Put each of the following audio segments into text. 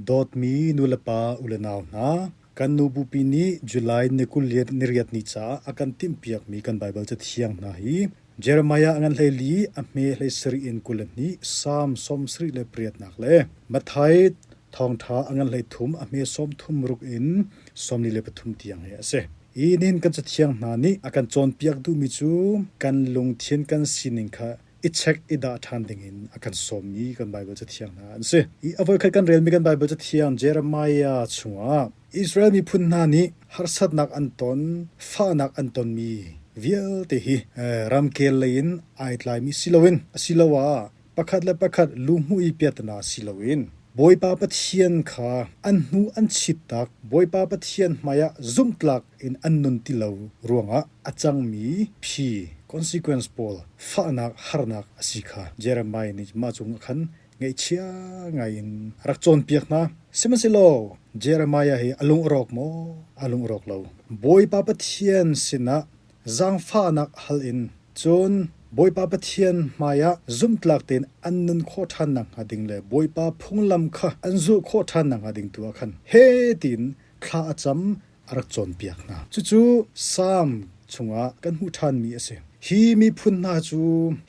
Dawtmi nulepa ulenau hna, kan nu bupi nih July ni 28 ni caah a kan timhpiakmi kan Baibal Cathiang hna hi Jeremiah a ngan 14 a hme 17 in 22, Salm 78 nak le Matthai thawngṭha a ngan 33 a hme 36 in 43 tiang hi a si. Hi nihin kan Cathiang hna nih a kan cawnpiak duhmi cu kan lungthin kan sining kha i check i dah ṭhan dingin a kan sawmmi kan Baibal Cathiang hna an si. I a voikhat kan relmi kan Baibal Cathiang Jeremiah chungah Israel miphun hna nih harsatnak an ton, fahnak an tonmi vialte hi ramkel lei in ai tlaimi si loin asiloah pakhat le pakhat luhmuh i piahtana si loin Bawipa Pathian kha an hnu an chittak, Bawipa Pathian hmaiah zumhtlak in an nun ti lo ruangah a cangmi phi consequence pawl fahnak harnak a si kha Jeremiah nih mah cung ah khan ngaihchia ngaiin a rak cawnpiak hna. Sihmanhsehlaw Jeremiah hi a lung a rawk maw? A lung a rawk lo. Bawipa Pathian sinah zaangfahnak hal in cun Bawipa Pathian hmaiah zumhtlak tein an nun khawh ṭhan nakhnga ding le Bawipa phunglam kha an zulh khawh ṭhan nakhnga ding tu ah khan he tiin thla a cam a rak cawnpiak hna. Cucu Salm chungah kan hmuh ṭhanmi a si. Hi miphun hna cu,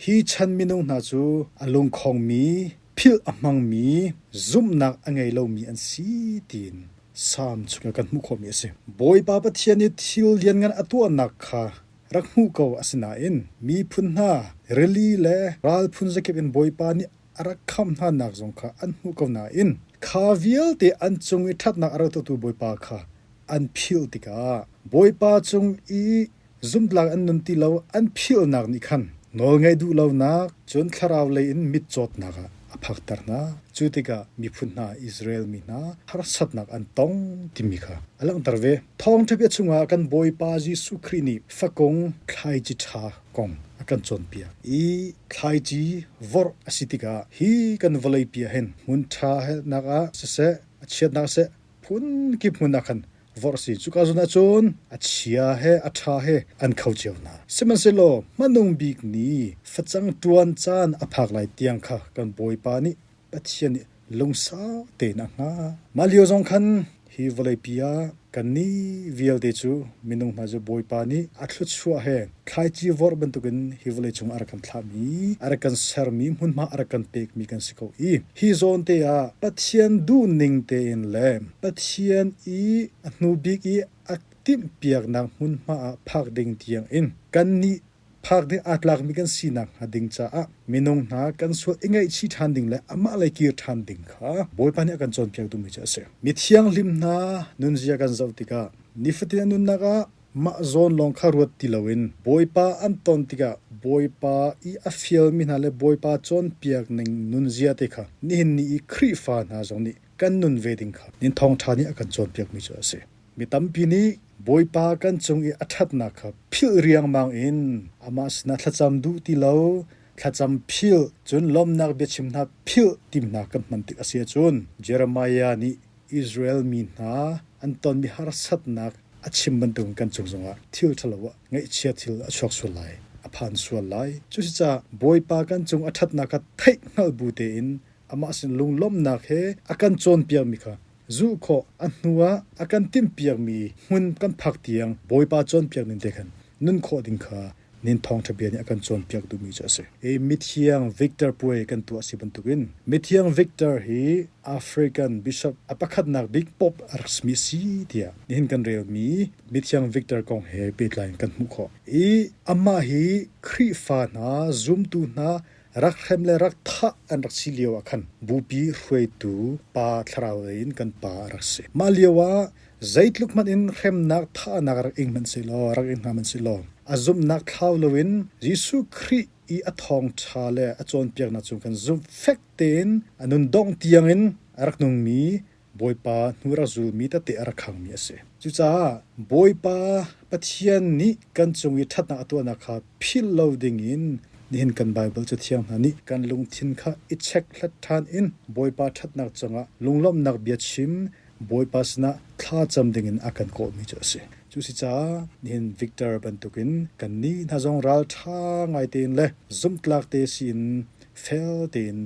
hi chan minung hna cu a lungkhongmi, philh a hmangmi, zumhnak a ngei lomi an si tiin Salm chungah kan hmuh khawhmi a si. Bawipa Pathian i thil lianngan a tuahnak kha rak hmuh ko asinain miphun hna rili le ral phun zakip in Bawipa nih a rak khamh hnanak zong kha an hmuh ko nain kha vialte an cung i ṭhatnak a rak tuahtu Bawipa kha an philh tikah Bawipa cung i zumhtlak an nun ti lo an philhnak nih khan nawlngaih duh lonak cun thlarau lei in mitcawtnak ah a phakter hna. Cu tikah miphun hna Israel mi hna harsatnak an tong timi kha a langhter ve. Thawngṭha bia chungah kan Bawipa Jesuh Khrih nih fakung thlaici ṭha kong a kan cawnpiak i thlaici vorh a si tikah hi kan vawleipi ah hin hmun ṭha nak ah siseh a chiatnak siseh phunkip hmun ah khan vorh a si. Cuka zawn ah cun a chia he a ṭha he an kho cio hna. Sihmanhsehlaw hmanung bik ni facang ṭuan caan a phak lai tiang kha kan Bawipa nih Pathian nih lungsau tein a hngah. Mah lio zong khan hi vawleipi ah kannih vialte cu minung hna cu Bawipa nih a thluachuah he thlaici vorh bantukin hi vawleicung a rak kan thlahmi, a rak kan sermi, hmunhma a rak kan pekmi kan si ko i hi zawn te ah Pathian duhning tein le Pathian i a hnu bik i a timhpiaknak hmunhma ah phak ding tiangin kannih Phak ding aa tlakmi kan sinak hnga ding caah minung hna kan sual i ngaihchih ṭhan ding le amah lei kir ṭhan ding kha Bawipa nih a kan cawnpiak duhmi cu a si. Mi thianghlim hna nunzia kan zoh tikah nifatin an nunnak ah mah zawn lawng kha ruat ti loin Bawipa an ton tikah Bawipa i a fialmi hna le Bawipa cawnpiak ning nunzia te kha nihin ni i Khrihfa hna zong nih kan nun ve ding kha nin thawngṭha nih a kan cawnpiakmi cu a si. Mi tampi nih Bawipa kan cung i a ṭhatnak kha philh riangmang in amah sinah thlacam duh ti lo, thlacam philh, cun lawmhnak biachim hna philh ti hna kan hman tik a si ahcun Jeremiah nih Israel mi hna an tonmi harsatnak a chim bantukin kan cung zongah thil ṭhalo ah ngaihchia thil a chuak sual lai, a phan sual lai. Cucaah Bawipa kan cung a ṭhatnak kha theih hngalh bu tein amah sin lunglawmhnak he a kan cawnpiakmi kha zulh khawh a hnu ah a kan timhpiakmi hmun kan phak tiang Bawipa cawnpiak ning te khan nun khawh ding kha nin thawngṭha bia nih a kan cawnpiak duhmi cu a si. I mithiang Victor puai kan tuah si bantukin mithiang Victor hi African bishop a pakhatnak bik Pope a rak simi a si tiah nihin kan relmi mithiang Victor kong he pehtlai in kan hmuh khawh. I amah hi Khrihfa hna zumtu hna rak hrem le rak thah an rak si lio ah khan bupi hruaitu pa thlarau lei in kan pa a rak si. Mah lio ah zeitluk hmanh in hremnak thahnak rak ing hmanh sehlaw rak ing hna hmanh sehlaw a zumhnak thlau loin Jesuh Khrih i a thawngṭha le a cawnpiaknak cung khan zumhfek tein a nun dongh tiangin a rak nungmi Bawipa hnu rak zulmi tete a rak khangmi a si. Cucaah Bawipa Pathian nih kan cung i ṭhatnak a tuahnak kha philh lo dingin nihin kan Baibal Cathiang hna nih kan lungthin kha i chekhlat ṭhan in Bawipa ṭhatnak cungah lunglawmhnak bia chim Bawipa sinah thla cam dingin a kan kawhmi cu a si. Cu si caah nihin Victor bantukin kannih hna zong ralṭha ngai tein le zumhtlak te siin fel tein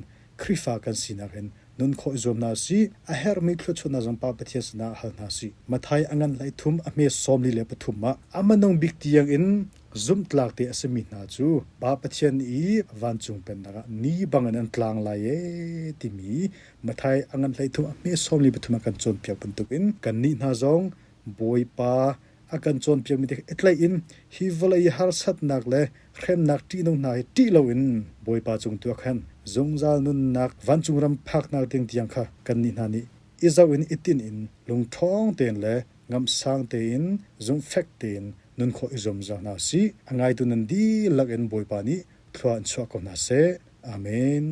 Khrihfa kan sinak in Nun khawh i zuam hna usih. A herhmi thluachuahnak zong Pa Pathian sinah hal hna usih. Matthai a ngan 13 a hme 43 ah a hmanung bik tiang in zumhtlak te a simi hna cu Pa Pathian i vancung pennak ah ni bangin an tlang lai ee timi Matthai a ngan 13 a hme 43 ah kan cawnpiak bantukin kannih hna zong Bawipa a kan cawnpiakmi te i tlaih in hi vawlei i harsatnak le hremnak ṭihnung hna hi ṭih loin Bawipa cung tu ah khan zungzal nunnak vancung ram phaknak ding tiang kha kannih hna nih i zoh in i tinh in lungṭhawng tein le ngamhsang tein zumhfek tein nun khawh i zuam zau hna usih. A ngaitu nan dihlak in Bawipa nih thlua in chuah ko hna seh. Amen.